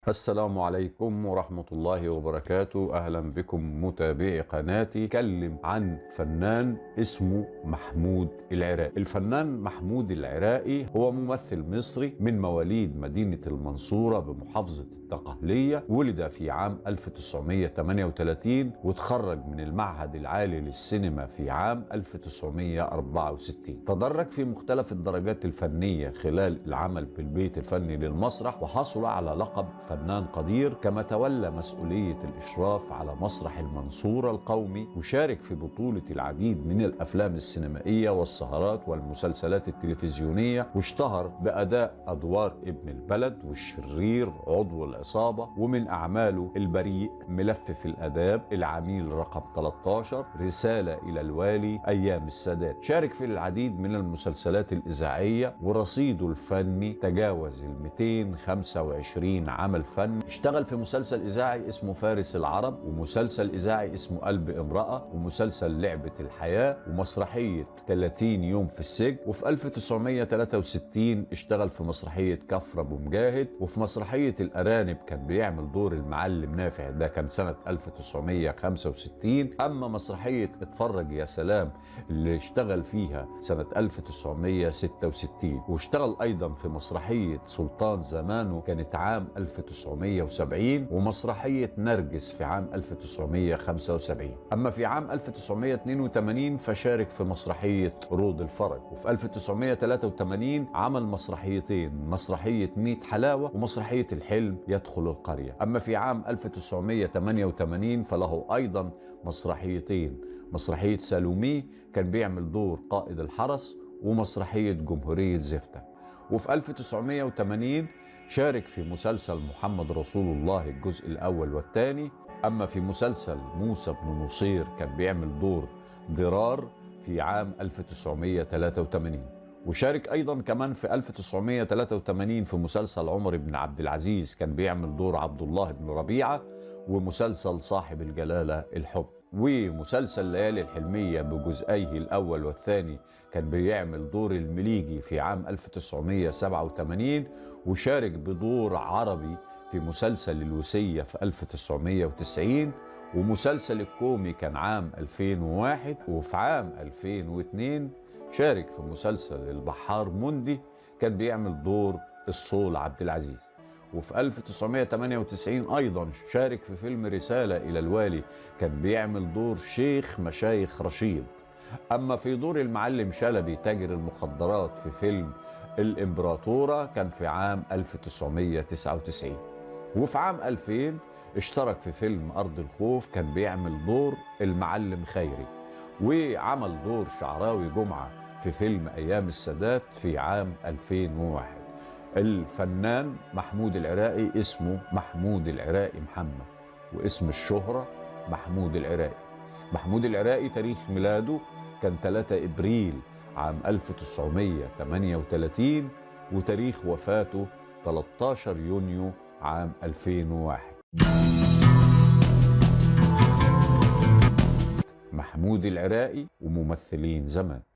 السلام عليكم ورحمة الله وبركاته. أهلا بكم متابعي قناتي. أتكلم عن فنان اسمه محمود العراقي. الفنان محمود العراقي هو ممثل مصري من مواليد مدينة المنصورة بمحافظة الدقهلية. ولد في عام 1938 وتخرج من المعهد العالي للسينما في عام 1964. تدرج في مختلف الدرجات الفنية خلال العمل بالبيت الفني للمسرح، وحصل على لقب فنان قدير. كما تولى مسؤولية الإشراف على مسرح المنصورة القومي، وشارك في بطولة العديد من الأفلام السينمائية والسهرات والمسلسلات التلفزيونية، واشتهر بأداء أدوار ابن البلد والشرير عضو العصابة. ومن أعماله البريء، ملف في الآداب، العميل رقم 13، رسالة إلى الوالي، أيام السادات. شارك في العديد من المسلسلات الإذاعية، ورصيده الفني تجاوز ال 225 عمل فن. اشتغل في مسلسل إذاعي اسمه فارس العرب، ومسلسل إذاعي اسمه قلب امرأة، ومسلسل لعبة الحياة، ومسرحية 30 يوم في السجن. وفي 1963 اشتغل في مسرحية كفر أبو مجاهد، وفي مسرحية الأرانب كان بيعمل دور المعلم نافع، ده كان سنة 1965. أما مسرحية اتفرج يا سلام اللي اشتغل فيها سنة 1966. واشتغل أيضا في مسرحية سلطان زمانه كانت عام 1970، ومسرحية نرجس في عام 1975. أما في عام 1982 فشارك في مسرحية روض الفرج. وفي 1983 عمل مسرحيتين، مسرحية ميت حلاوة ومسرحية الحلم يدخل القرية. أما في عام 1988 فله أيضا مسرحيتين، مسرحية سالومي كان بيعمل دور قائد الحرس، ومسرحية جمهورية زفتة. وفي 1980 شارك في مسلسل محمد رسول الله الجزء الأول والثاني. أما في مسلسل موسى بن نصير كان بيعمل دور ضرار في عام 1983. وشارك أيضا كمان في 1983 في مسلسل عمر بن عبد العزيز كان بيعمل دور عبد الله بن ربيعة، ومسلسل صاحب الجلالة الحب، ومسلسل ليالي الحلمية بجزئيه الأول والثاني كان بيعمل دور المليجي في عام 1987. وشارك بدور عربي في مسلسل الوسية في 1990، ومسلسل الكومي كان عام 2001. وفي عام 2002 شارك في مسلسل البحار مندي كان بيعمل دور الصول عبد العزيز. وفي 1998 أيضا شارك في فيلم رسالة إلى الوالي كان بيعمل دور شيخ مشايخ رشيد. أما في دور المعلم شلبي تاجر المخدرات في فيلم الإمبراطورة كان في عام 1999. وفي عام 2000 اشترك في فيلم أرض الخوف كان بيعمل دور المعلم خيري، وعمل دور شعراوي جمعة في فيلم أيام السادات في عام 2001. الفنان محمود العراقي اسمه محمود العراقي محمد، واسم الشهرة محمود العراقي. محمود العراقي تاريخ ميلاده كان 3 إبريل عام 1938، وتاريخ وفاته 13 يونيو عام 2001. محمود العراقي وممثلين زمان.